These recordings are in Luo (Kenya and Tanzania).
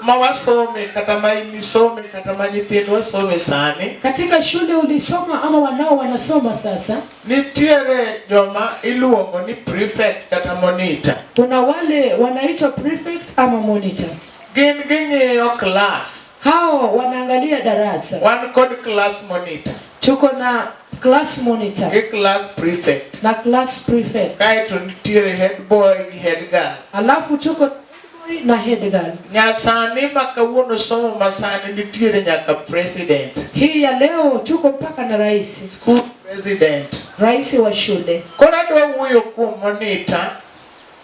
ma wasome kata ma in isome kata ma nyithindwa some sani, Katika shule ulisoma ama wanao wanasoma sasa, nitiere joma iluongo ni prefect kata monitor. Kuna wale wanaitwa prefect ama monitor. Gin ging'iyo class. Hao wanaangalia darasa. Wan kod class monitor. Tuko na class monitor gi class prefect na class prefect. Kaeto nitiere head boy gi head girl. Alafu tuko head boy na head girl. Nyasani ma kawuono somo masani nitiere nyaka president. Hii ya leo tuko mpaka na rais. School president. Rais wa shule. Koro adwa wuoyo kuom monitor.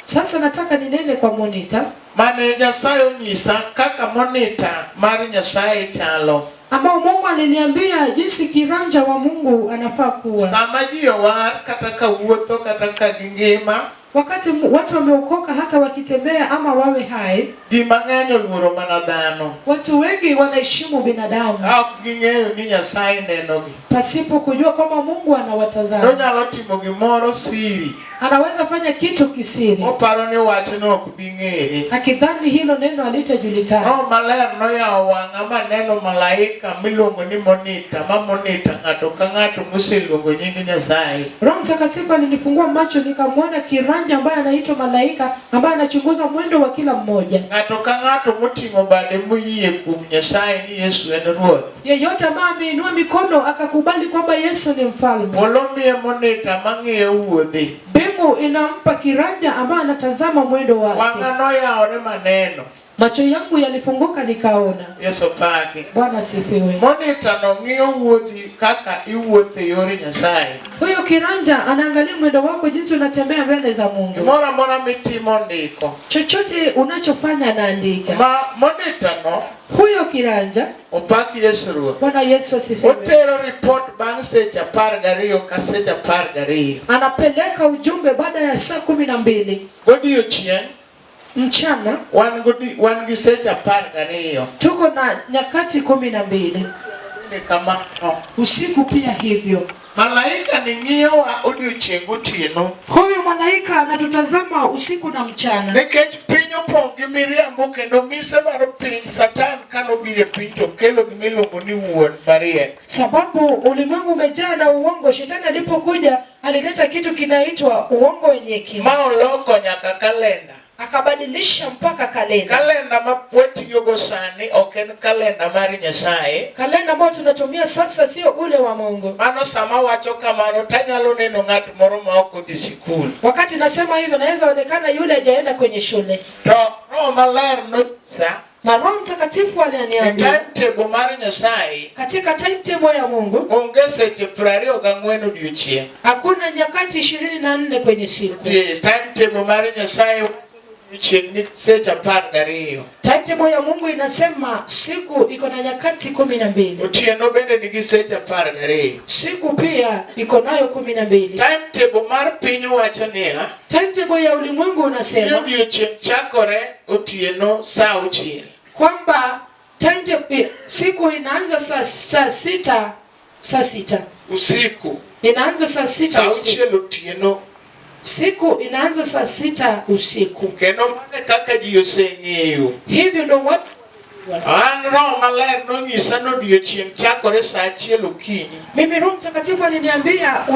Sasa nataka ninene kwa monitor. Mane Nyasaye onyisa kaka monitor mar Nyasaye chalo. Ambao Mungu aliniambia jinsi kiranja wa Mungu anafaa kuwa. Sama ji owar kata ka wuotho kata ka gingima. Wakati watu wameokoka hata wakitembea ama wawe hai. Ji mang'eny oluoro mana dhano. Watu wengi wanaheshimu binadamu. Ka ok ging'eyo ni Nyasaye nenogi. Pasipo kujua kwamba Mungu anawatazama. Nonyalo timo gimoro siri. Anaweza fanya kitu kisiri. Oparo ni wachno ok bi ng'ere. Akidhani hilo neno halitajulikana. Roho Maler noyawo wang'a maneno malaika miluongo ni monitor ma monitor ng'ato ka ng'ato moseluongo nying Nyasaye. Roho Mtakatifu alinifungua macho nikamwona kiranja ambaye anaitwa malaika ambaye anachunguza mwendo wa kila mmoja. Ng'ato ka ng'ato moting'o bade moyie kuom Nyasaye ni Yesu en Ruoth. Yeyote ambaye ameinua mikono akakubali kwamba Yesu ni mfalme. Polo miye monitor mang'iyo wuodhe. Mbingu inampa kiranja ambaye anatazama mwendo wake. Wang'a noyawore maneno. Macho yangu yalifunguka nikaona. Yesu opaki. Bwana asifiwe. Monitor no ng'iyo wuodhi kaka iwuotho e yor Nyasaye. Huyo kiranja anaangalia mwendo wako jinsi unatembea mbele za Mungu. Gimoro amora mitimo ndiko. Chochote unachofanya anaandika. Ma monitor no Huyo kiranja Opak Yesu Ruoth. Bwana Yesu asifiwe. Otero report bang' seche 12 ka seche 12. Anapeleka ujumbe baada ya saa 12. Godiochieng' Mchana wan godi wan gi seche 12. Tuko na nyakati 12. Ni kamano. Usiku pia hivyo. Malaika ni ng'iyowa odiochieng' gotieno. Huyu malaika anatutazama usiku na mchana. Nikech piny opong' gi miriambo kendo mise mar piny Satan kane obiro e piny to okelo gima iluongo ni wuon mariek. Sababu ulimwengu umejaa na uongo. Shetani alipokuja alileta kitu kinaitwa uongo wenye hekima. Ma oloko nyaka kalenda. Akabadilisha mpaka kalenda. Kalenda ma watiyogo sani ok en kalenda mar Nyasaye. Kalenda ambayo tunatumia sasa sio ule wa Mungu. Mano sama wacho kamano tanyalo neno ng'at moro ma ok odhi sikul. Wakati nasema hivyo naweza onekana yule hajaenda kwenye shule. To Roho Maler nonyisa Na Roho Mtakatifu aliniambia e timetable mar Nyasaye katika timetable ya Mungu onge seche 24 odiochieng'. Hakuna nyakati 24 kwenye siku. Yes, timetable mar Nyasaye odiochieng' ni seche 12. Timetable ya Mungu inasema siku iko na nyakati 12. Otieno bende nigi seche 12. Siku pia iko nayo 12. Timetable mar piny wacho niya, Timetable ya ulimwengu unasema odiochieng' chakore otieno saa auchiel. Kwamba timetable siku inaanza saa sita, saa sita. Usiku. Inaanza saa sita Saa usiku. auchiel otieno. Siku inaanza saa 6 usiku. Kendo mano kaka ji oseng'eyo. Hivyo ndo watu An Roho Maler nonyisa ni odiochieng' chakore saa achiel okinyi. Mimi Roho Mtakatifu aliniambia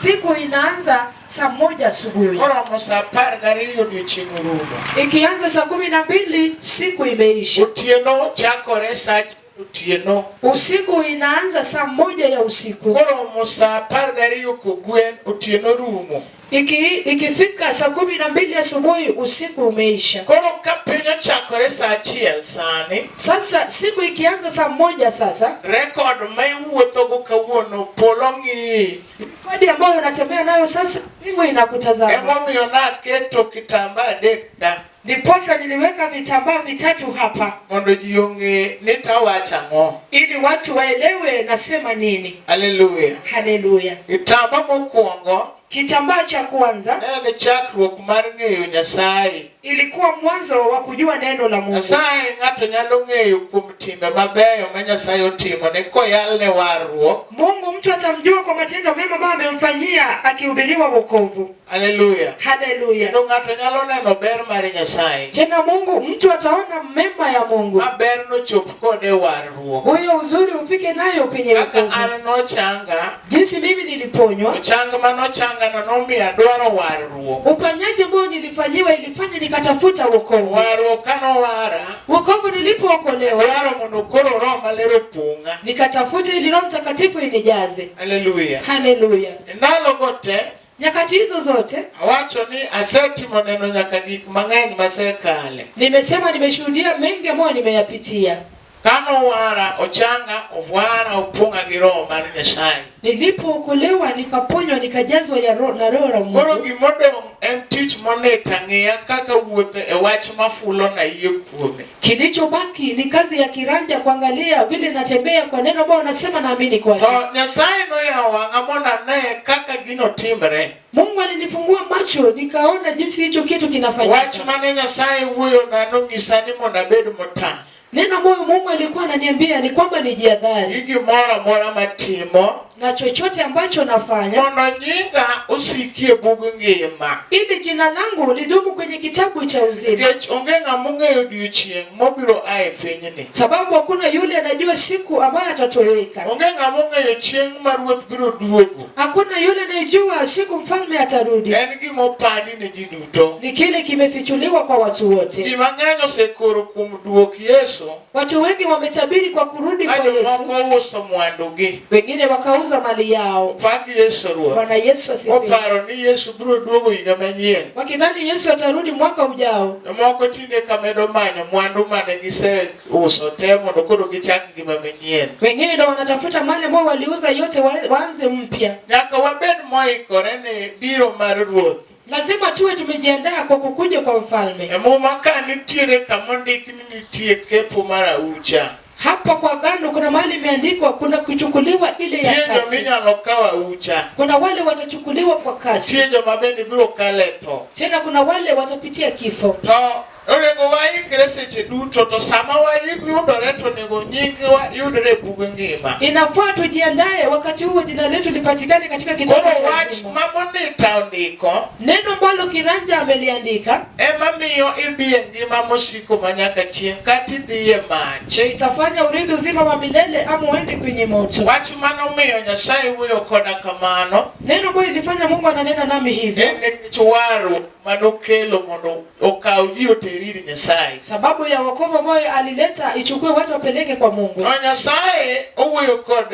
siku inaanza saa 1 asubuhi. Koromo saa 12 odiochieng' orumo. Ikianza saa 12 siku imeisha. Otieno chakore saa achiel otieno. Usiku inaanza saa 1 ya usiku. Koromo saa 12 kogwen otieno rumo. Ikifika saa 12 asubuhi usiku umeisha. Koro ka piny ochakore saa achiel sani. Sasa siku ikianza saa 1 sasa. Rekod ma iwuothogo kawuono polo ng'iyi. Rekodi ambayo unatembea nayo sasa mbingu inakutazama. Emomiyo naketo kitambaa adek ka. Ndiposa niliweka vitambaa vitatu hapa. Mondo ji ong'e ni tawacho ang'o. Ili watu waelewe nasema nini. Haleluya. Haleluya. Kitambaa mokwongo. Kitambaa cha kwanza ne en chakruok mar ng'eyo Nyasaye. Ilikuwa mwanzo wa kujua neno la Mungu. Nyasaye ng'ato nyalo ng'eyo kuom timbe mabeyo ma Nyasaye otimone koyalne warruok. Mungu mtu atamjua kwa matendo mema ambayo amemfanyia akihubiriwa wokovu. Haleluya. Haleluya. Kendo ng'ato nyalo neno ber mar Nyasaye. Tena Mungu mtu ataona mema ya Mungu. Ma berno chop kode warruok. Huyo uzuri ufike nayo kwenye Kaka wokovu. an nochanga, Jinsi mimi niliponywa, chang manochangano nomiyo adwaro warruok. uponyaji ambao nilifanyiwa ilifanya nikatafuta wokovu. Warruok kanowara, Wokovu nilipookolewa, adwaro mondo koro Roho Maler opong'a. nikatafuta ili Roho Mtakatifu inijaze. Haleluya. Haleluya. E ndalogo te, Nyakati hizo zote awacho ni asetimo neno nyaka gik mang'eny masekale. nimesema, nimeshuhudia mengi ambayo nimeyapitia. Kanowara, ochanga, owara, opong'a gi Roho mar Nyasaye. Nilipookolewa nikaponywa, nikajazwa ya na Roho la Koro Mungu. gimodong' en tich monita ng'iya kaka wuotho e wach mafulo na yie kuome. Kilichobaki ni kazi ya kiranja kuangalia vile natembea kwa neno ambao nasema naamini kwake. To Nyasaye noyawo wang'a mondo ane kaka gino timre. Mungu alinifungua macho nikaona jinsi hicho kitu Wach kinafanyika. mane Nyasaye wuoyona nonyisa ni mondo abed motang' Neno ambayo Mungu alikuwa ananiambia ni kwamba nijihadhari gi gimoro amora matimo na chochote ambacho nafanya, mondo nyinga osiki e bug ngima. ili jina langu lidumu kwenye kitabu cha uzima, Nikech onge ng'ama ong'eyo odiochieng' mobiro a e pinyni. sababu hakuna yule anajua siku ambayo atatoweka. Onge ng'ama ong'eyo chieng' ma ruoth biro duogo. Hakuna yule anayejua siku mfalme atarudi. En gima opandi ne ji duto. Ni kile kimefichuliwa kwa watu wote. Ji mang'eny osekoro kuom duok Yesu Watu wengi wametabiri kwa kurudi ka kwa Yesu, jomoko uso mwandugi. wengine wakauza mali yao. Opak Yesu Ruoth. Bwana Yesu asifiwe. Oparo ni Yesu biro duogo higa manyien. Wakidhani Yesu atarudi mwaka ujao. Jomoko tinde kamedo manyo mwandu mane giseuso te mondo koro gichak ngima manyien. Wengine ndo wanatafuta mali ambao waliuza yote waanze mpya. Nyaka wabed moikore ne biro mar Ruoth. Lazima tuwe tumejiandaa kwa kukuja kwa mfalme. E Muma ka nitiere kama ondik ni nitie kepo mar aucha. Hapa kwa agano kuna mahali imeandikwa kuna kuchukuliwa ile ya Nitie joma kasi. inyalo kaw aucha. Kuna wale watachukuliwa kwa kasi, Nitie joma bende biro kalo e tho. tena kuna wale watapitia kifo. To onego waikre seche duto to sama wayudore to onego nyingwa yudre e bug ngima. Inafaa tujiandae wakati huo jina letu lipatikane katika kitabu Koro cha wach uzima. ma Monita ondiko Neno ambalo Kiranja ameliandika ema miyo idhi e ngima mosiko manyaka chieng' kata idhi e mach. ndio itafanya urithi uzima wa milele ama uende kwenye moto. Wach manomiyo Nyasaye wuoyo koda kamano Neno ambayo ilifanya Mungu ananena nami hivyo, en nikech warruok manokelo mondo okaw ji oter ir Nyasaye. sababu ya wokovu ambayo alileta ichukue watu wapeleke kwa Mungu. To Nyasaye owuoyo kod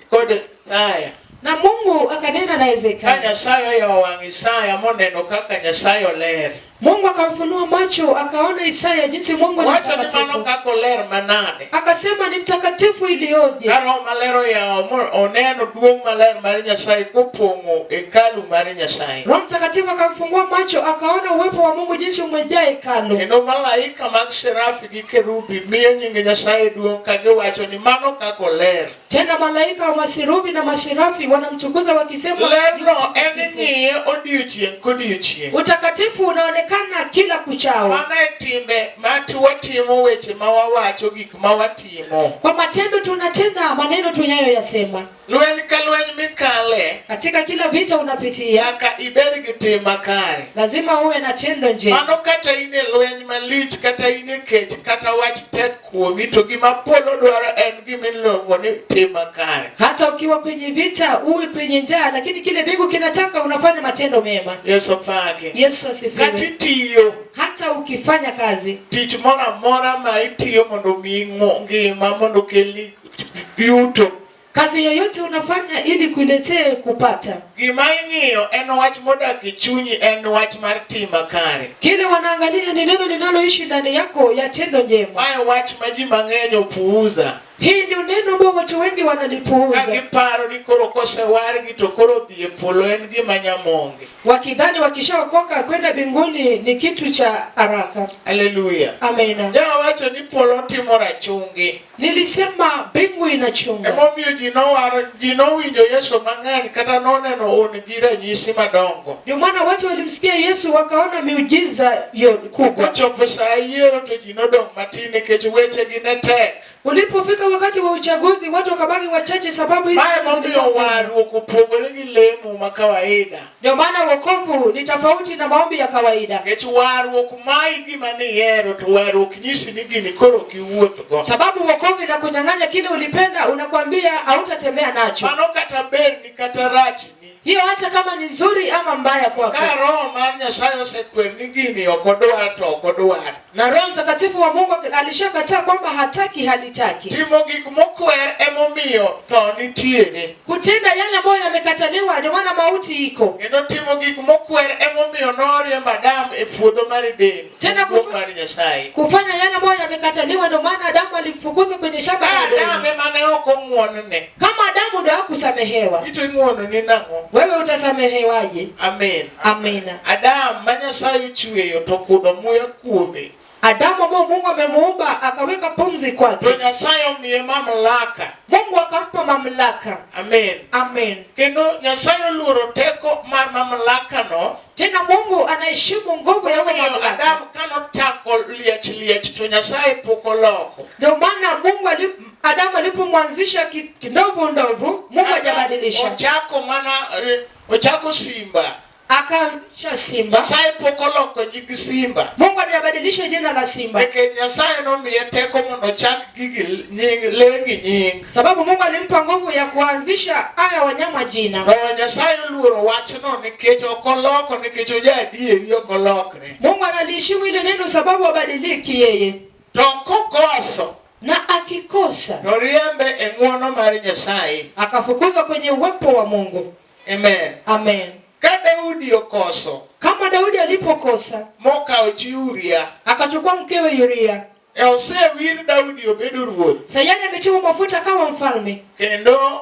kod Isaya. Na Mungu akanena na Ka Hezekia. Nyasaye oyawo wang' Isaya moneno kaka Nyasaye oler. Mungu akamfunua macho akaona Isaya jinsi Mungu ni Wacho ni mano mtakatifu. kaka oler manade. Akasema ni mtakatifu iliyoje. Ka Roho Maler oyawo oneno duong' maler mar Nyasaye kopong'o hekalu mar Nyasaye. Roho Mtakatifu akamfungua macho akaona uwepo wa Mungu jinsi umejaa hekalu. Kendo malaika mag serafi gi kerubi miyo nying Nyasaye duong' ka giwacho ni mano kaka oler. Tena malaika wa maserubi na maserafi wanamtukuza wakisema, Lerno en ng'iye odiochieng' kodiochieng'. utakatifu unaonekana kila kuchao. Mano e timbe ma watimo weche ma wawacho gik ma watimo. Kwa matendo tunatenda maneno tunayoyasema. Lweny ka lweny mikale Katika kila vita unapitia, nyaka ibed gi tim makare. lazima uwe na tendo njema. Mano kata in e lweny malich, kata in e kech, kata wach tek kuomi, to gima polo dwaro en gima iluongo ni tim makare. Hata ukiwa kwenye vita, uwe kwenye njaa, lakini kile mbingu kinataka unafanya matendo mema. Yesu opaki. Yesu Kata asifiwe. itiyo Hata ukifanya kazi, tich moro amora ma itiyo mondo omiyi ngima, mondo okelni yuto, kazi yoyote unafanya ili kuiletee kupata, gima ing'iyo en wach modak e chunyi, en wach mar tim makare. kile wanaangalia ni neno linaloishi ndani yako ya tendo njema. Mae wach ma ji mang'eny opuuza. Hii ndio neno ambao watu wengi Ka wanalipuuza, giparo ni koro kosewargi to koro dhi e polo en gima nyamonge. wakidhani wakishaokoka kwenda mbinguni ni kitu cha haraka. Haleluya. Amina. Jawacho ni polo timo rachungi. Nilisema mbingu inachunga. Emomiyo ji nowaro, ji nowinjo Yesu mang'eny kata noneno un gi ranyisi madongo. Ndio maana watu walimsikia Yesu wakaona miujiza yo kubwa. Kochopo saa yiero to ji nodong' matin nikech wechegi ne tek. Ulipofika wakati wa uchaguzi watu wakabaki wachache, sababu hizi Mae momiyo zilikuwa ngumu. warruok opogore gi lemo ma kawaida. Ndio maana wokovu ni tofauti na maombi ya kawaida, Nikech warruok mayi gima nihero to warruok nyisi ni gini koro ok iwuothgo. sababu wokovu inakunyang'anya kile ulipenda, unakwambia hautatembea nacho. Mano kata berni kata rachni. Hiyo hata kama ni nzuri ama mbaya kwako. Ka Roho mar Nyasaye osekwer ni gini ok odwar to ok odwar. Na Roho Mtakatifu wa Mungu alishakataa kwamba hataki, halitaki. Timo gik mokwer emomiyo tho nitiere. Kutenda yale ambayo yamekataliwa, ndio maana mauti iko. Kendo timo gik mokwer emomiyo noriemb Adam e puodho mar Eden. Tena Duong' mar Nyasaye. Kufanya yale ambayo yamekataliwa, ndio maana Adamu alimfukuza kwenye shamba Ka la Adam Edeni. ema ne ok ong'wonne, Kama Adamu ndio hakusamehewa, ito ing'wononi nang'o? wewe utasamehewaje? Amen. Amina. Adam ma Nyasaye ochweyo to okudho muya kuome. Adamu ambao Mungu amemuumba akaweka pumzi To kwake, Nyasaye omiye mamlaka. Mungu akampa mamlaka. Amen. Amen. Kendo Nyasaye oluoro teko mar mamlakano. Tena Mungu anaheshimu nguvu ya huo Omiyo mamlaka. Adam kanochako liech liech to Nyasaye pok oloko. Ndio maana Mungu Adamu alipomwanzisha kindovu ndovu, Mungu hajabadilisha, Ochako mana ochako simba. akaanzisha simba. Nyasaye pok oloko nying simba. Mungu hajabadilisha jina la simba, Nikech Nyasaye nomiye teko mondo ochak gigi nying le gi nying. sababu Mungu alimpa nguvu ya kuanzisha haya wanyama jina. To Nyasaye oluoro wachno nikech ok oloko nikech oja adieri ok olokre. Mungu analiheshimu ile neno sababu habadiliki yeye, To kokoso na akikosa to riembe e ng'wono mar Nyasaye. akafukuzwa kwenye uwepo wa Mungu. Amen. Amen. Ka Daudi okoso Kama Daudi alipokosa mokawo chi Uria, akachukua mkewe Uria, e osewir Daudi obedo ruoth tayari ametiwa mafuta kama mfalme, kendo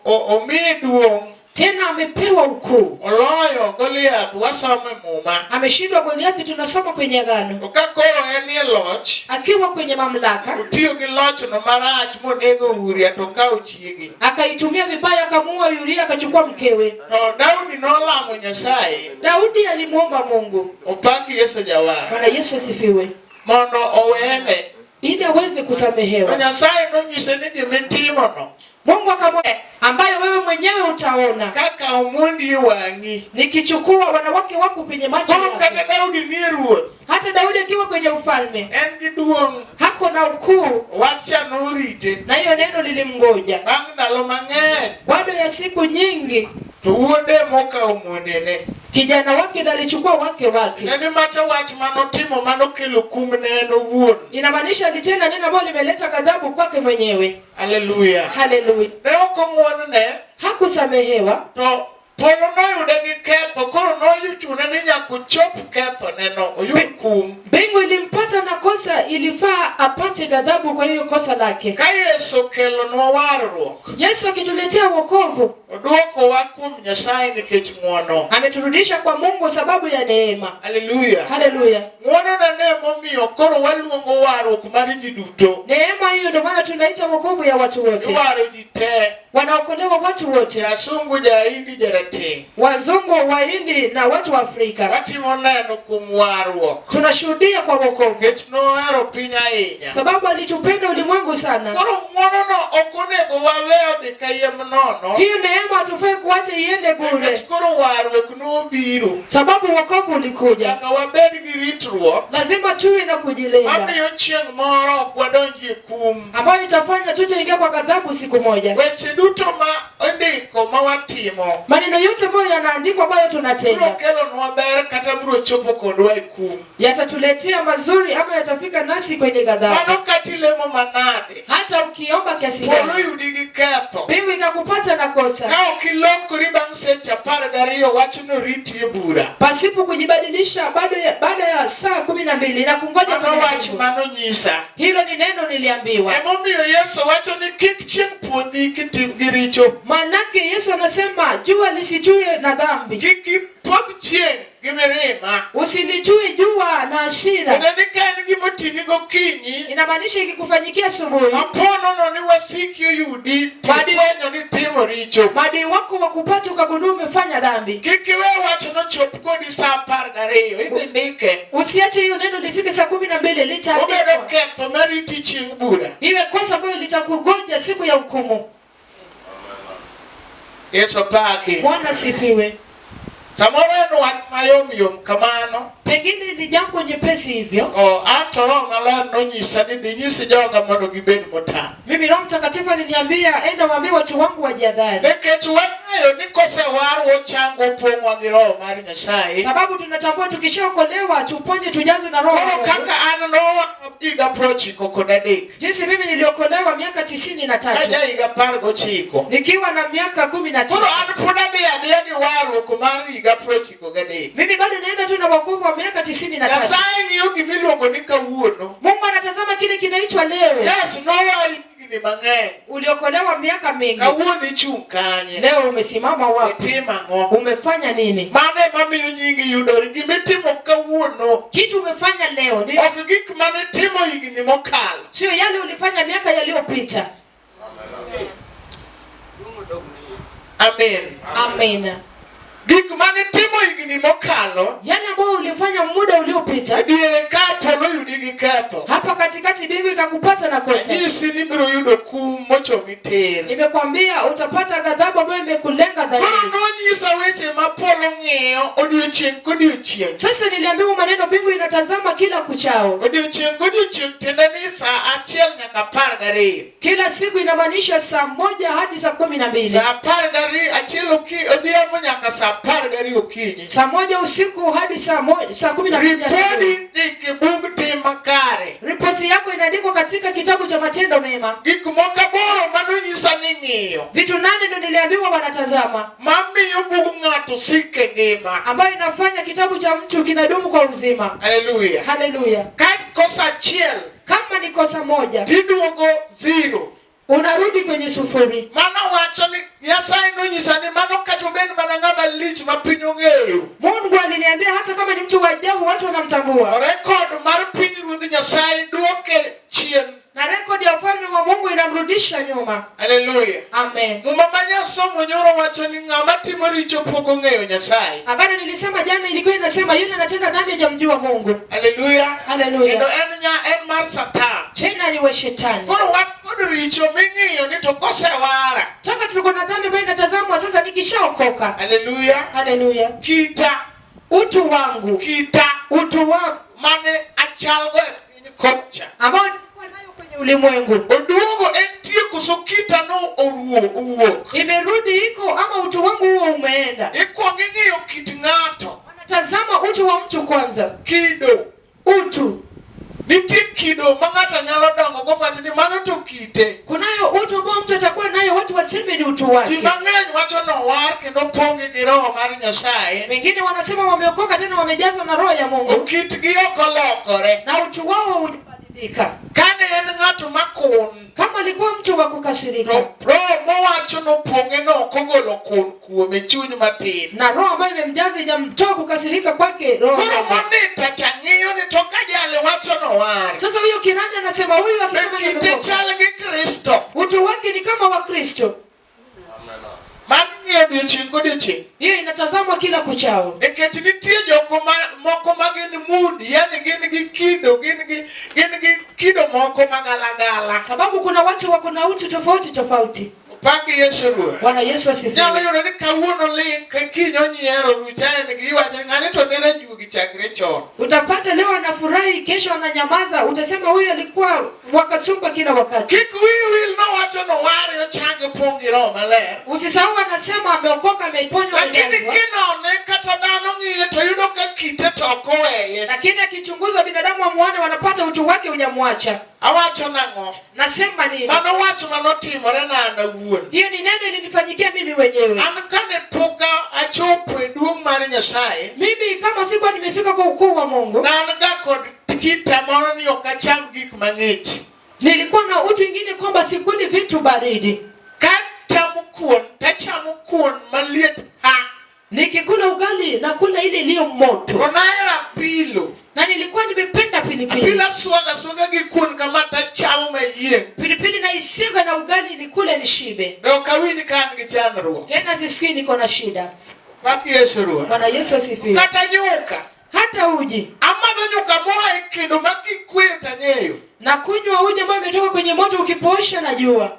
omiye duong' tena amepewa ukuu, oloyo Goliath wasomo e Muma. ameshindwa Goliathi, tunasoma kwenye Agano, To ka koro en e loch, akiwa kwenye mamlaka otiyo gi lochno marach monego Uria to okawo chiege. akaitumia vibaya, akamuua Uria, akachukua mkewe. To Daudi nolamo Nyasaye, Daudi alimuomba Mungu. opak Yesu jawar, Bwana Yesu asifiwe, mondo owene. ili aweze To kusamehewa. Nyasaye nonyise ni gimitimono Mungu akamwambia, ambayo wewe mwenyewe utaona, kaka omondi e wang'i. nikichukua wanawake wako kwenye macho Koro yako. kata Daudi nie ruoth, Hata Daudi akiwa kwenye ufalme en gi duong', hako na ukuu, wach cha norite. na hiyo neno lilimgoja Bang' ndalo mang'eny, bado ya siku nyingi. to wuode mokawo mondene. Kijana wake ndiye alichukua wake wake. Ne ni macha wach manotimo manokelo kum ne en owuon. Inamaanisha alitenda neno ambalo limeleta ghadhabu kwake mwenyewe. Haleluya. Haleluya! Ne ok ong'wonne, Hakusamehewa, to polo noyude gi ketho, koro nochune ni nyaka ochop kethoneno, oyud kum. mbingu ilimpata na kosa, ilifaa apate ghadhabu kwa hiyo kosa lake. Ka Yesu okelonwa warruok, Yesu akituletea wokovu odwokowa kuom Nyasaye nikech ng'wono. ameturudisha kwa Mungu sababu ya neema. Haleluya. Haleluya! Ng'wonona ne emomiyo koro waluongo warruok mar ji duto. Neema hiyo ndio maana tunaita wokovu ya watu wote, Iwaro ji te, wanaokolewa watu wote, jasungu, jaindi, jarateng'. wazungu, wahindi na watu wa Afrika. Watimo neno kuom warruok. Tunashuhudia kwa wokovu Nikech nohero piny ahinya. sababu alitupenda ulimwengu sana. Koro ng'wonono ok onego wawe odhi kayiem nono. Hiyo neema hatufai kuacha iende bure, Nikech koro warruok nobiro. sababu wokovu ulikuja. Nyaka wabed gi ritruok Lazima tuwe na kujilinda, mamiyo chieng' moro ok wadonji e kum. ambayo itafanya tutaingia kwa ghadhabu siku moja. Weche duto duto ma ondiko ma watimo Maneno yote ambayo yanaandikwa ambayo biro tunatenda kelonwa ber kata biro chopo kodwa e kum. yatatuletea mazuri ama yatafika nasi kwenye ghadhabu. Mano kata ilemo manade, Hata ukiomba kiasi polo gani, yudi gi ketho. mbingu ikakupata na kosa, Ka ok ilokori bang' seche 12 wachno riti e bura. pasipo kujibadilisha baada ya saa 12 na kungoja Mano kwenye wach mbingu. manonyisa. Hilo ni neno niliambiwa. Emomiyo Yesu wacho ni kik chieng' puodhi kitim gi richo. Manake Yesu anasema jua lisitue na dhambi, Kik ipodh chieng' gi mirima. usilitue jua na hasira. Tiende ni ka en gimotimi gokinyi, Inamaanisha ikikufanyikia asubuhi, maponono ni wasiki oyudi tifwenyo ni timo richo. maadui wako wakupata ukagundua umefanya dhambi, Kik iwe wachno chop kodi sa 12, idhi ndike. usiache hiyo neno lifike saa 12, Obedo litaandikwa ketho mariti chieng' bura. iwe kosa ambayo litakugonja siku ya hukumu. Yesu paki. Bwana sifiwe. Samoro en wach mayom yom kamano. Pengine ni jambo nyepesi hivyo. O anto Roho Maler nonyisa ni dhi nyis joga mondo gibed motang'. Mimi Roho Mtakatifu aliniambia enda waambie watu wangu wajiadhari, Nikech wang'eyo ni kosewarwa chango opong'wa gi Roho mar Nyasaye. sababu tunatambua tukishaokolewa tuponye, tujazwe na Roho wa Koro Mungu. kaka an nowarwa higa 93. Jinsi mimi niliokolewa miaka 93 Kaja higa 19. nikiwa na miaka 19 Koro an pod adhi adhiya gi warruok mar higa 93. mimi bado naenda tu na wokovu wa miaka 93. Nyasaye ng'iyo gimiluongo ni kawuono. Mungu anatazama kile kinaitwa leo. Yes, nowari higni mang'eny. Uliokolewa miaka mingi, Kawuono ichung' kanye? leo umesimama wapi? Itimo ang'o? Umefanya nini? Mano ema miyo nyingi yudore. Gimitimo kawuono Kitu umefanya leo ni ok gik manitimo higni mokalo. sio yale ulifanya miaka yaliyopita. Amen. Amina. Gik manitimo higni mokalo Yale ambayo ulifanya muda uliopita, e diere ka polo oyudi gi ketho. hapa katikati mbingu ikakupata na kosa. Anyisi ni ibiro yudo kum mochomi tir. Nimekwambia utapata ghadhabu ambayo imekulenga Koro dhahiri. nonyisa weche ma polo ng'iyo odiochieng' kodiochieng'. Sasa niliambiwa maneno, mbingu inatazama kila kuchao, Odiochieng' godiochieng' tiende ni sa 1 nyaka 12. kila siku, inamaanisha saa 1 hadi saa 12, Sa 11 odhiambo nyaka sa 12 okinyi. saa 1 usiku hadi saa 12 asubuhi. Ripodi ndike bug tim makare. Ripoti yako inaandikwa katika kitabu cha matendo mema. Gik moko aboro manonyisa ni ng'iyo Vitu 8 ndo niliambiwa wanatazama, mamiyo bug ng'ato sik e ngima. ambayo inafanya kitabu cha mtu kinadumu kwa uzima. Haleluya. Haleluya! Ka kosa achiel Kama ni kosa moja, tiduogo zero. unarudi kwenye sufuri. Mano wacho ni Nyasaye nonyisa ni mano kata obed mana ng'ama lich ma piny ong'eyo. Mungu aliniambia hata kama ni mtu wa ajabu, watu wanamtambua, Rekod mar piny Ruodh Nyasaye duoke chien. na rekodi ya ufalme wa Mungu inamrudisha nyuma. Haleluya. Amen. Muma manyasomo nyoro wacho ni ng'ama timo richo pok ong'eyo Nyasaye. Agano nilisema jana ilikuwa inasema yule anatenda dhambi hajamjua Mungu. Haleluya. Kendo Haleluya. en nya en mar Satan. Tena ni wa shetani. Koro wan kod richo ming'iyo ni to kosewara. Toka tuko na dhambi ambayo inatazamwa sasa, nikishaokoka. Haleluya. Haleluya. Kita Utu wangu, kita utu wangu mane achalgo e piny kocha. ambao nilikuwa nayo kwenye ulimwengu Oduogo entie koso kita no oruo owuok. imerudi iko, ama utu wangu huo umeenda. Ikuongo ing'iyo kit ng'ato. Wanatazama utu wa mtu kwanza, Kido. utu. Nitie kido ma ng'ato nyalo dongo go mawacho ni mano to kite. Kunayo utu ambao mtu atakuwa nayo, watu waseme ni utu Ji wake. mang'eny wacho nowar kendo pong'gi gi Roho mar Nyasaye. Wengine wanasema wameokoka tena wamejazwa na roho ya Mungu Okitgi ok olokore. na utu wao hujabadilika. Kane en ng'ato makun, Kama alikuwa mtu wa to kukasirika Roho mowacho nopong'e no ok ogolo kun kuome chuny matin. na roho ambayo imemjaza ijamtoa kukasirika kwake roho. Koro monita cha ng'iyo ni to ka jali wacho nowar. Sasa huyo kiranja anasema huyu Be akisema kite nimeokoka, chal gi Kristo. utu wake ni kama wa Kristo. Mano ng'iyo odiochieng' kodiochieng'. Hiyo inatazamwa kila kuchao, Nikech nitie joko ma, moko ma gin moody, yani gin gi kido, gin gi kido moko magalagala. sababu kuna watu wako na utu tofauti tofauti. Opak Yesu Ruoth. Bwana Yesu asifiwe. Nyalo yudo ni kawuono ling' ka kiny onyiero rucha en gi iwacho ni ng'ani to ne rajuogi chakre chon. Utapata leo anafurahi, kesho ananyamaza. Utasema huyu alikuwa wakasumba kila wakati. Kik wiyi wil nowacho noware ochange pong' gi Roho Maler. Usisahau anasema ameokoka, ameponywa, Lakini amejazwa. kinone kata dhano ng'iye to yudo ka kite to ok oweye. Lakini akichunguzwa binadamu wamuone, wanapata utu wake hujamwacha. Awacho nang'o? Nasema nini? Mano wach manotimore na an awuon. Hiyo ni neno ilinifanyikia mimi mwenyewe. An kane pok achopo e duong' mar Nyasaye, Mimi kama sikuwa nimefika kwa ukuu wa Mungu, ne an ga kod kita moro ni ok acham gik mang'ich. nilikuwa na utu ingine kwamba sikuli vitu baridi. Kachamo kuon, tachamo kuon maliet ha. Nikikula ugali nakula ile iliyo moto, To nahero apilo. na nilikuwa nimependa pilipili. Apilo aswaga aswaga gi kuon kama tachamo mayieng'. Pilipili naisiga na ugali nikule nishibe, Be ok awinj ka an gi chandruok. tena sisikii niko na shida. Pak Yesu Ruoth. Bwana Yesu asifiwe. Kata nyuka. Hata uji Amadho nyuka moa e kendo ma kikweyo tang'eyo. na kunywa uji ambao imetoka kwenye moto, ukipoosha na jua.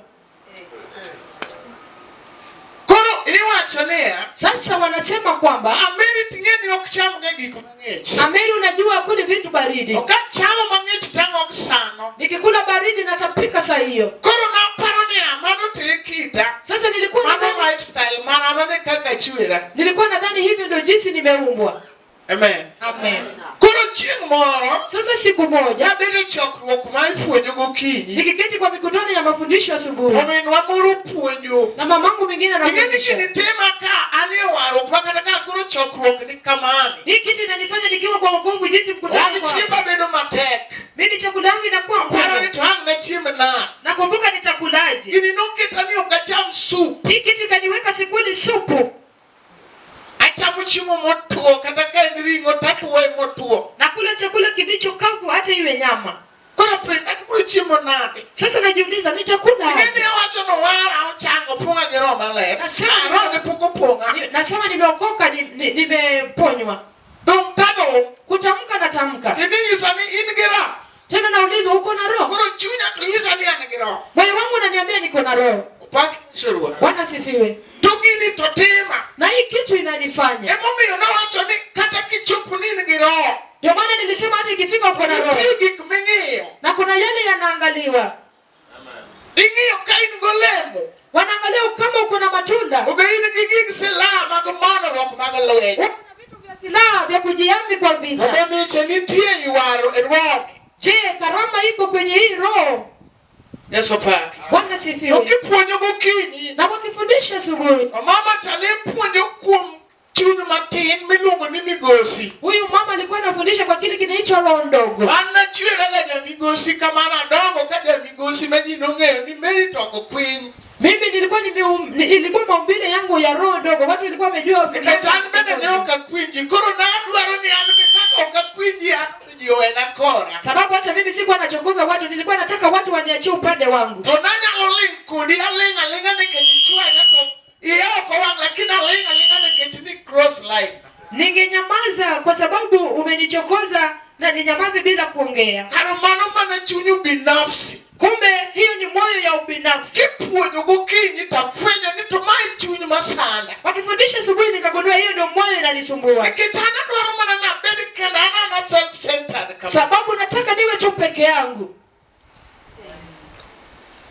Koro iwacho niya, Sasa wanasema kwamba Ameri ting'e ni ok cham ga gik mang'ich. Ameri, unajua kuli vitu baridi. Ok achamo mang'ich tang'o sano. Nikikula baridi natapika saa hiyo. Koro naparo niya, mano to e kita. Sasa nilikuwa Mano nadhani, lifestyle mara mano e kaka achwera. nilikuwa nadhani hivi ndio jinsi nimeumbwa. Amen. Amen. Koro chieng' moro Sasa siku moja nabedo e chokruok ma ipuonjo gokinyi. nikiketi kwa mikutano ya mafundisho asubuhi Ominwa moro puonjo. na mamangu mwingine Ing'e ni anafundisha gini tima ka an e warruok ma kata ka koro chokruok ni kamani. hii kitu inanifanya nikiwa kwa wokovu jinsi mkutano An kwa. chiemba bedo matek. Mimi chakula yangu inakuwa Aparo ni ngumu. to ang' nachiem na. Nakumbuka nitakulaje. Gini noketa ni ok acham sup. Hii kitu ikaniweka sikuli supu. Achamo chiemo motwo kata ka en ring'o tatuoye motwo. Nakula chakula kilicho kavu hata iwe nyama. Koro penja ni biro chiemo nade? Sasa najiuliza nitakula Ing'e ni aje? awacho nowara ochango pong'a gi Roho Maler. Nasema- Ah, Roho ne pok opong'a. Nasema nimeokoka, nimeponywa. Dhum tadhum. Kutamka natamka. Kendo inyisa ni in gi Roho. Tena naulizwa uko na roho? Koro chunya to nyisa ni an gi Roho. Moyo wangu unaniambia niko na roho. Opak Yesu Ruoth. Bwana sifiwe. To gini to tima. Na hii kitu inanifanya. Emomiyo nawacho ni kata kichopo ni in gi Roho. Ndio maana nilisema hata ikifika uko na roho. Nitie gik ming'iyo. Na kuna yale yanaangaliwa. Ing'iyo ka in golemo. Wanaangalia kama uko na matunda. Obe in gi gig silaha mag manruok mag lweny. Uko na vitu vya silaha vya kujihami kwa vita. Obe miche nitie ywaro e roho. Je, karama iko kwenye hii roho? Yesu opaki. Bwana To sifiwe. kipuonjo gokinyi. Na wakifundisha asubuhi, To mama cha ne puonjo kuom chuny matin miluongo ni migosi. huyu mama alikuwa anafundisha kwa kile kinaitwa roho ndogo. An nachwera ga jamigosi kamano adongo ka jamigosi ma ji nong'eyo ni Mary to ok kwiny. Mimi nilikuwa ilikuwa maumbile yangu ya roho ndogo, watu walikuwa wamejua. Nikech an bende ne ok akwinji. Koro nadwaro ni an be kaka ok akwinji an to ji owena kora. Sababu hata mimi sikuwa nachokoza watu, nilikuwa nataka watu waniachie upande wangu. To nanyalo ling' kodi aling' aling'a nikech ichwanya to iya ok owang' lakini aling' aling'a nikech ni cross line. Ningenyamaza kwa sababu umenichokoza na ninyamaze bila kuongea. Kar mano mana chuny ubinafsi. Kumbe hiyo ni moyo ya ubinafsi. Kipuonjo gokinyi tafwenyo ni to mae chuny masanda. Wakifundisha asubuhi nikagundua hiyo ndio moyo inanisumbua. Nikech an adwaro mana nabed kenda an ana self-centered kama. Sababu nataka niwe tu peke yangu.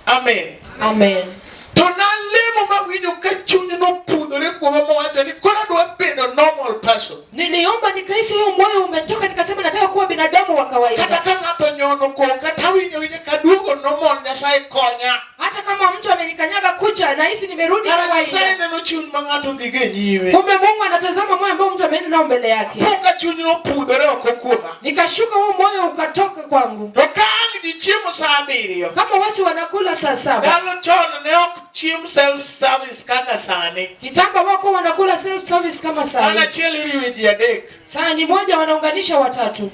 Amen. Amen. To nalemo mawinjo ka chuny nopudhore kuoma mowacho ni koro adwa bedo normal person. Niliomba nikahisi huyo moyo umetoka, nikasema nataka kuwa binadamu wa Kata kawaida. ka ng'ato nyono koka tawinjo winjo kaduogo normal Nyasaye konya. Hata kama mtu amenikanyaga kucha, nahisi nimerudi Kara Nyasaye kawaida. neno chuny ma ng'ato dhigo e nyime. Kumbe Mungu anatazama moyo ambao mtu ameenda nao mbele yake. Po ka chuny nopudhore oko kuoma. Nikashuka huo moyo ukatoka kwangu. To ka ang' ji chiemo sa abiriyo. Kama watu wanakula saa 7. Ndalo chon ne ok chiem self service kaka sani. Kitambo wako wanakula self service kama San saa. achiel iriwe ji adek. Sahani moja wanaunganisha watatu.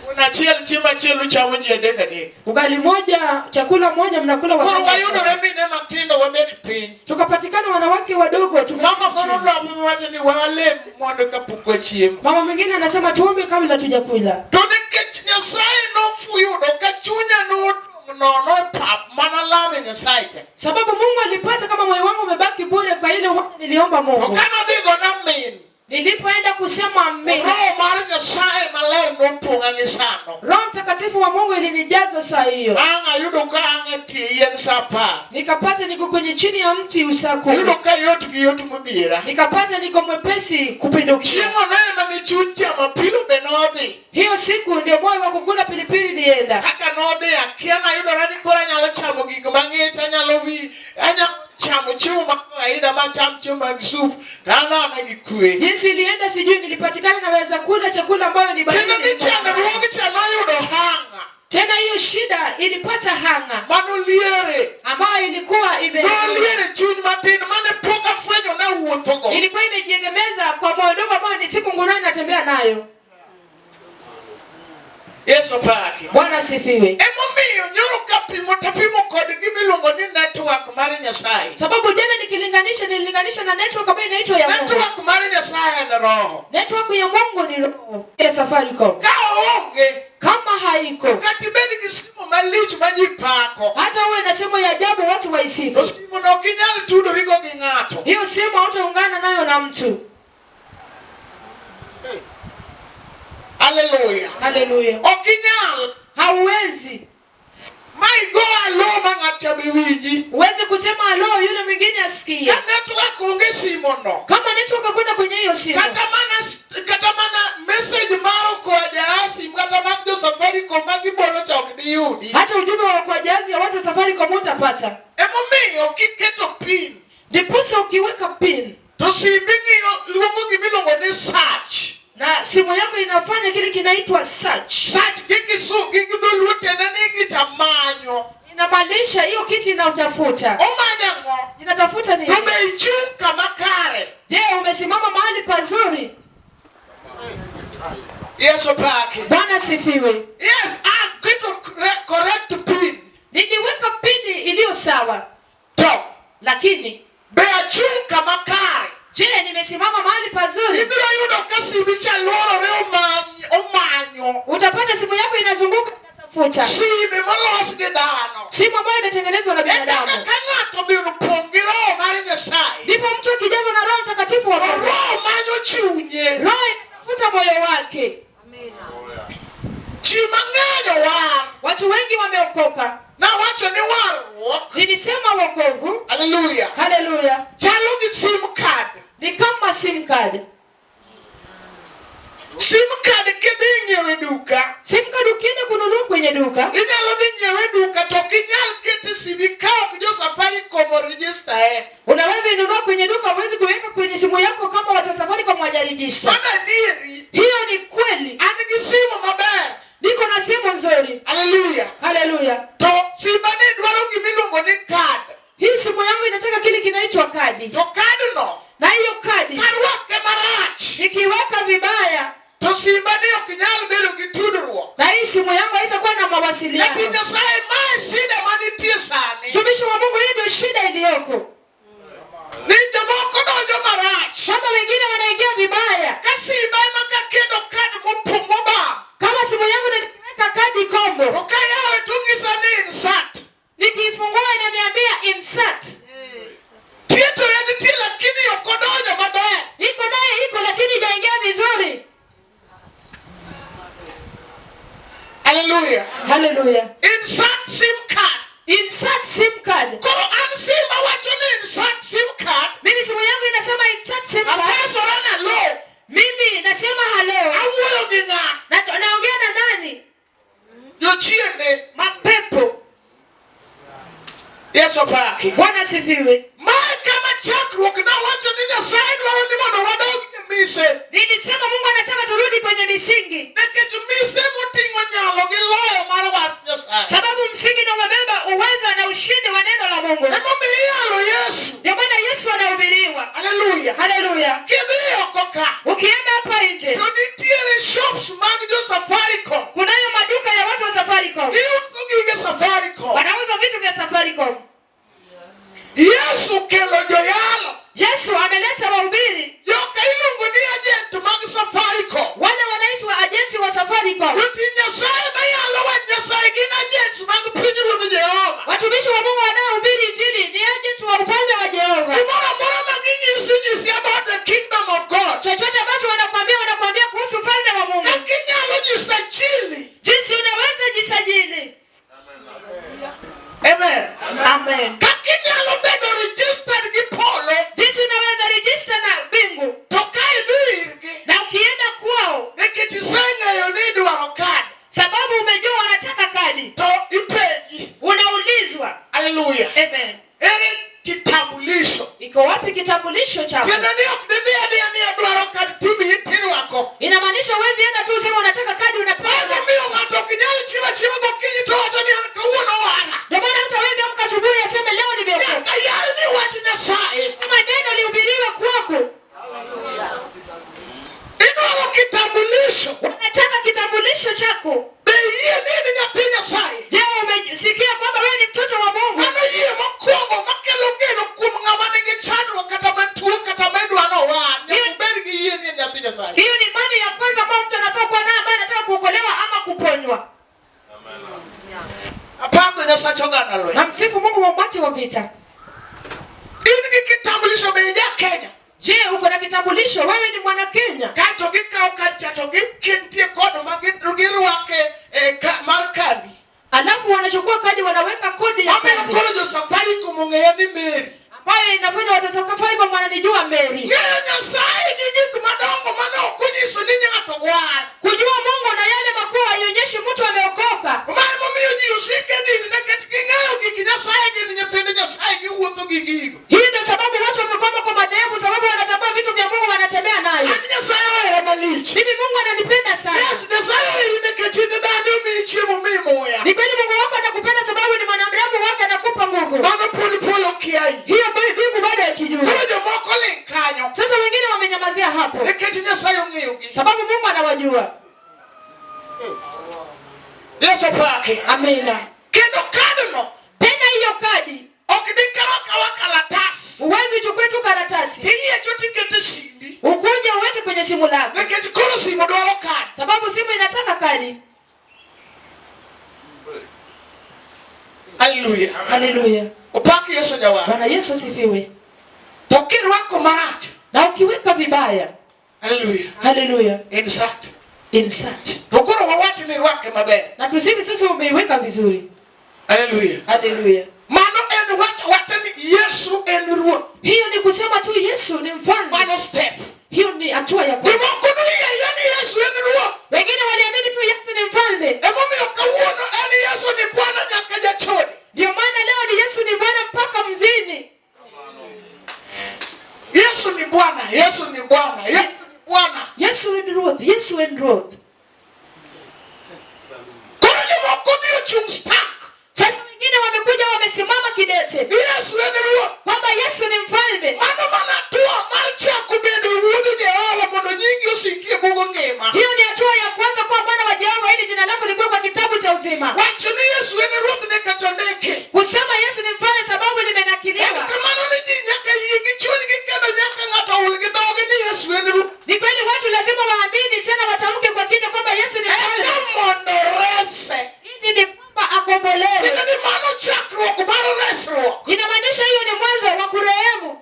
Kuon achiel chiemo achiel uchamo ji adek adek. Ugali moja, chakula moja mnakula Koro watatu. wayudore mine matindo wabet piny. Tukapatikana wanawake wadogo Mama moro tume. lamo wacho ni walem mondo kapok wachiemo. Mama mwingine anasema tuombe kabla tujakula. To nikech Nyasaye nofuyudo ka chunya nodong' nono e pap mana lame Nyasaye. Nyasaye cha. Sababu Mungu alipata kama moyo wangu umebaki bure kwa ile wada niliomba To Mungu. kanodhi gona min, Nilipoenda kusema amen, Roho mar Nyasaye maler nopong'a gi sano. Roho Mtakatifu wa Mungu ilinijaza saa hiyo. Ang' ayudo ka ang' e tie yien sa 10. Nikapata niko kwenye chini ya mti usiku. Ayudo ka yot gi yot modhiera. Nikapata niko mwepesi kupindukia. Chieng'ono ema ne chuny chamo apilo be nodhi. Hiyo siku ndio moyo wa kukula pilipili ilienda. Kaka nodhi akia nayudora ni koro anyalo chamo gik mang'ich, anyalo wi, anyalo chamo chiemo ma kawaida macham chiemo mag sup, to anana gi kwe. Jinsi ilienda sijui, nilipatikana naweza kula chakula ambayo ni Kendo baridi. ni chandruog cha noyudo hanga, Tena hiyo shida ilipata hanga manoliere. ambayo ilikuwa ime Noliere chuny matin mane pok afwenyo nawuothogo. ilikuwa imejiegemeza kwa moyo ndogo ambayo ni siku nguruwe natembea nayo. Yesu paki. Bwana asifiwe. Emomiyo nyoro kapimo tapimo kod gimiluongo ni network mar Nyasaye. Sababu jana nikilinganisha, nililinganisha na network ambayo inaitwa ya Mungu. Network mar Nyasaye en roho. Network ya Mungu ni roho ya Safaricom. Ka oonge, Kama haiko, kata ibed gi simu malich ma ji pako, hata uwe na simu ya ajabu watu to waisifu, simu no ok inyal tudorigo gi ng'ato. hiyo simu hautaungana nayo na mtu. Haleluya. Haleluya, Ok inyal hauwezi ma igo alo ma ng'at cha be winji. huwezi kusema alo yule mwingine asikie. Ka network onge simo no, Kama network hakuna kwenye hiyo simu, kata mana message mar okoa jaasi kata mag jo Safaricom ma gibolo cha ok diyudi. hata ujumbe wa kwa jazi ya watu wa Safaricom utapata. Emomiyo kiketo pin Ndiposa ukiweka pin to simbi ng'iyo luongo gimiluongo ni search. na simu yako inafanya kile kinaitwa search, Search gi gi dholuo tiende ni gicha manyo. inamaanisha hiyo kitu inautafuta, Omanyo ang'o? inatafuta nini? To be ichung' kama kare. Je, umesimama mahali pazuri? Yesu paki. Bwana sifiwe. Yes, aketo correct pin. Niliweka pini iliyo sawa, To lakini be achung' kama kare. je, nimesimama mahali pazuri? Ibiro yudo ka simbi cha luorore omanyo. Utapata simu yako inazunguka inatafuta Sime molos gi dhano. simu ambayo imetengenezwa na E kaka binadamu. ka ng'ato obiro pong' gi Roho mar Nyasaye, Ndipo mtu akijazwa na Roho Mtakatifu wa to Mungu, Roho manyo chunye. Roho inatafuta moyo wake. Ji mang'eny owar. Watu wengi wameokoka. Nawacho ni warruok. Nilisema wokovu, Haleluya. haleluya, Chalo gi sim card. ni kama sim card. Sim card kidhi ng'iewo e duka, Sim card ukienda kununua kwenye duka, inyalo dhi ng'iewe e duka to ok inyal kete simbi ka ok jo Safaricom oregister e. unaweza inunua kwenye duka, huwezi kuiweka kwenye simu yako kama watu wa Safaricom hawajarejista. Mano adieri. Hiyo ni kweli. An gi simu maber. Niko na simu nzuri, Haleluya. haleluya. To simba ni dwaro gimiluongo ni card. Hii simu yangu inataka kile kinaitwa kadi, To card no, na hiyo kadi karwake marach, nikiweka vibaya, to simba ni ok nyal bedo gi tudruok. na hii simu yangu haitakuwa na Nyathi mawasiliano. Nyasaye, mae shida manitie sani. Mtumishi wa Mungu, hii ndio shida iliyoko, Ni jomoko donjo marach. kama wengine wanaingia vibaya. Ka simba ema kaketo card mobam, Kama simu yangu nikiweka kadi kombo, to kayawe to ong'isa ni insert. nikiifungua inaniambia insert. Tie to en tie lakini ok odonjo maber. Iko naye iko, lakini haijaingia vizuri. Haleluya. Haleluya. Insert sim card. Insert sim card. Koro an simba wacho ni insert sim card. Mimi simu yangu inasema insert sim card. Apesora nalo. Mimi nasema halo. Awuoyo gi ng'a? Na naongea na nani? Jochiende. Mapepo. Yesu paki. Bwana asifiwe. Mae kama chakruok nawacho ni Nyasaye dwaro ni mondo wadog e mise. Nilisema Mungu anataka turudi kwenye misingi, Nikech mise moting'o nyalo gi loyo mar wach Nyasaye. sababu msingi ndio umebeba uweza na ushindi wa neno la Mungu. Emomiyo iyalo Yesu. Ndio maana Yesu anahubiriwa. Haleluya. Haleluya. Kidhi oko ka, Ukienda hapa nje, to nitiere shops mag jo Safaricom. kunayo maduka ya watu wa Safaricom, Giuso gige Safaricom. wanauza vitu vya Safaricom. Yesu kelo joyalo. Yesu ameleta wahubiri Joka iluongo ni agent mag Safaricom. wale wanaitwa ajenti wa Safaricom. Jotich Nyasaye mayalo wach Nyasaye gin agents mag pinyruodh Jehova. Watumishi wa Mungu wanaohubiri jisajili. Jinsi unaweza jisajili. Amen. Amen. Kaka inyalo bedo registered gi polo Jinsi unaweza register na mbingu, to ka idhi irgi na ukienda kwao, nikech iseng'eyo ni idwaro kad sababu umejua wanataka kadi, to ipenji. Unaulizwa. Haleluya. Amen. Ere kitambulisho? Iko wapi kitambulisho chako? Tiende ni ok didhi adhiya ni adwaro kad timiyi tirwako. Inamaanisha huwezi enda tu useme unataka kadi unapewa. Emomiyo ng'ato ok nyal chiwo achiwa gokinyi to wacho ni an kawuono wara. Ndio maana mtu hawezi amka asubuhi aseme leo nimeokoka. Nyaka yal ni wach Nyasaye. Kama neno lihubiriwe kwako, Idwaro kitambulisho. wanataka kitambulisho chako. Be iyie ni in nyathi Nyasaye? Je, umesikia kwamba wewe ni mtoto wa Mungu? Mano yie mokwongo makelo geno kuom ng'ama nigi chandruok kata matuo kata midwa nowar. Nyaka obed gi yie ni en nyathi Nyasaye. Hiyo ni imani ya kwanza ambayo mtu anafaa kuwa nayo, ambaye anataka kuokolewa ama kuponywa. Apako Nyasach oganda lweny. Na msifu Mungu wa umati wa vita. In gi kitambulisho be ija Kenya? Je, uko na kitambulisho? Wewe ni mwana Kenya? Kato gikawo kad cha to nitie kod ma girwake e mar kambi. Alafu wanachukua kadi wanaweka kodi ya Mamiyo kambi koro jo Safaricom ong'eya ni Mary. ambayo inafanya watu wa Safaricom wananijua Mary. Ng'eyo Nyasaye gi gik madongo mane ok onyiso ni ng'ato gwar. Kujua Mungu na yale makuu haionyeshi mtu ameokoka. Ma emomiyo ji osik e din nikech ging'eyo gik Nyasaye gin nyithind Nyasaye giwuotho gi gigo. Hii ndio sababu watu wamekwama kwa madhehebu, sababu wanatambua vitu vya Mungu wanatembea nayo. An Nyasaye ohera malich. Mimi Mungu ananipenda sana. Yes, Nyasaye oheri nikech in dhano omiyi chiemo omiyi muya. Ni kweli Mungu wako anakupenda sababu ni mwanadamu wake anakupa nguvu. Mano pod polo kiayi. Hiyo mbingu bado haikijua. Koro jomoko ling' kanyo Sasa wengine wamenyamazia hapo nikech Nyasaye ong'eyogi. sababu Mungu anawajua. Yesu opaki. Amina. Kendo kadno Tena hiyo kadi ok dikaw akawa kalatas huwezi chukua tu karatasi tiyiecho tikete simbi ukuje uweke kwenye simu lako, nikech koro simu dwaro kad. sababu simu inataka kadi. Haleluya. Haleluya, Opak Yesu jawar. Bwana Yesu asifiwe. To kirwako marach. Na ukiweka vibaya, Haleluya. haleluya, Insert. insert. To koro wawach ni rwake maber. Na tuseme sasa umeiweka vizuri. Haleluya. Haleluya. Mano en wach wacha ni Yesu en Ruoth. Hiyo ni kusema tu Yesu ni mfalme. Mano step. Hiyo ni hatua ya kwanza. Jomoko noyie ayie ni Yesu en Ruoth. Wengine waliamini tu Yesu ni mfalme. Emomiyo kawuono en Yesu ni Bwana nyaka jachode. Ndio maana leo ni Yesu ni Bwana mpaka mzini. Yesu ni Bwana, Yesu ni Bwana, Yesu ni Bwana. Yesu en Ruoth, Yesu en Ruoth. Koro jomoko dhi ochung' stuck. Sasa wengine wamekuja wamesimama kidete Ni Yesu en Ruoth. kwamba Yesu ni mfalme. Mano mana hatua mar chako bedo wuod Jehova mondo nyingi osiki e bug ngima. Hiyo ni hatua ya kwanza kuwa mwana wa Jehova ili jina lako likuwe kwa kitabu cha uzima. Wacho ni Yesu en Ruoth nikech ondiki. Kusema Yesu ni mfalme sababu En limenakiliwa. kamano ni ji nyaka yie gi chunygi kendo nyaka ng'ato ul gi dhoge ni Yesu en Ruoth. Ni kweli watu lazima waamini tena watamke kwa kinywa kwamba Yesu ni mfalme. Eka mondo rese. Ili ni kwamba akombolewe. Tiende ni mano chakruok mar resruok. Inamaanisha hiyo ni mwanzo wa kurehemu.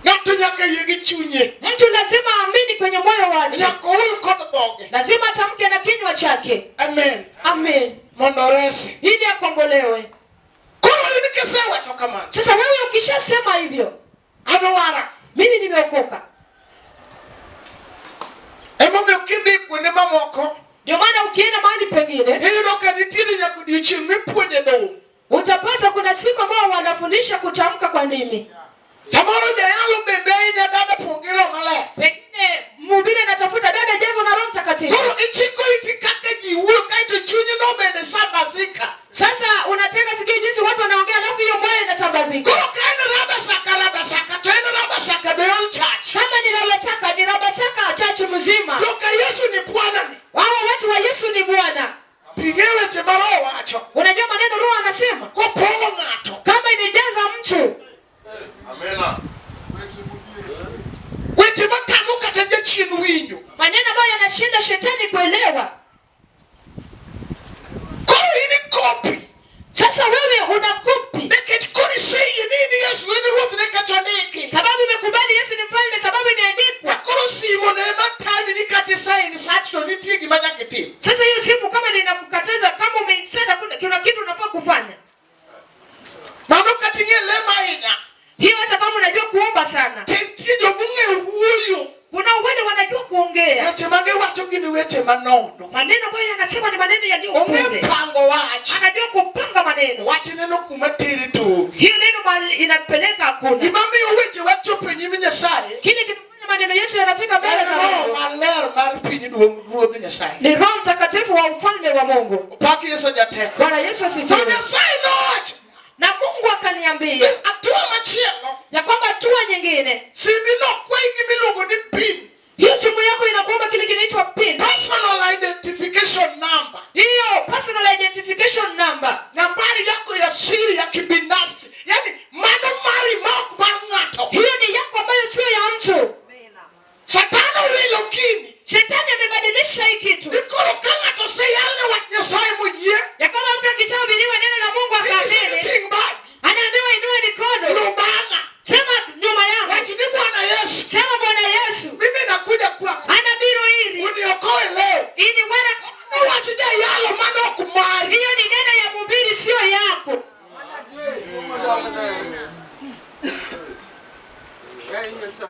Ng'ato nyaka yie gi chunye. Mtu lazima aamini kwenye moyo wake, Nyaka oul kod dhoge. lazima atamke na kinywa chake. Amen. Amen, Mondo rese. ili akombolewe. Koro in kisewacho kamano. Sasa wewe ukishasema hivyo, An owara. mimi nimeokoka. Emomiyo kidhi kuonde mamoko Ndio maana ukienda mahali pengine iyudo ka nitiere nyaka odiochieng' mipuonje dhum. utapata kuna siku ambao wanafundisha kutamka kwa ndimi. Samoro jayalo bende ahinya dada pong' gi Roho Maler. Pengine mhubiri anatafuta dada jazwa na Roho Mtakatifu. Koro ichiko iti kaka ji wuoyo kaeto chunyi no bende sambasika. Sasa unatega sikio jinsi watu wanaongea, alafu hiyo moyo inasambazika. Koro ka en rabasaka rabasaka to en rabasaka the whole church. Kama ni rabasaka, ni rabasaka chachu mzima. To ka Yesu ni Bwana ni. Hawa watu wa Yesu ni Bwana. Ing'e weche ma Roho wacho. Unajua maneno Roho anasema Kopong'o ng'ato. kama imejaza mtu, Weche matamo kata jachien winjo. maneno ambayo yanashinda shetani kuelewa. Koro in ikopi. Sasa wewe una kopi, Nikech koro iseyie ni in Yesu en Ruoth nikech ondiki. sababu umekubali Yesu ni mfalme, sababu imeandikwa. Koro simo no ema tami ni kata ambayo yanasema ni maneno yaliyo Ong'e punde. pango wach. Anajua kupanga maneno. Wach neno kuma teri to onge. Hiyo neno mahali inampeleka hakuna. Gimamiyo weche wachopo e nyim Nyasaye Kile kinafanya maneno yetu yanafika mbele en za Roho Mungu maler mar piny duong' Ruodh Nyasaye. ni Roho Mtakatifu wa ufalme wa Mungu. Opak Yesu jateko. Bwana Yesu To asifiwe. Nyasaye nowacho Na Mungu akaniambia hatua machielo ya kwamba hatua nyingine, simbi nokwayi gimiluongo ni PIN. hiyo simu yako inakuomba kile kinaitwa PIN, Personal identification number. hiyo personal identification number, Nambari yako ya siri ya kibinafsi. Yaani mano mari ma ok mar ng'ato. hiyo ni yako ambayo sio ya mtu. Satan owilo gini. Shetani amebadilisha hii kitu Ni koro ka ng'ato oseyalne wach Nyasaye moyie, ya kwamba mtu akishahubiriwa neno la Mungu inyise ni akaamini, ting' badi. anaambiwa inua mikono, Luw bang'a. sema nyuma yangu, Wach ni Bwana Yesu. sema Bwana Yesu Mimi nakuja kwako. anabiro iri Uniokoe leo. ini wara Mano wach jayalo mano ok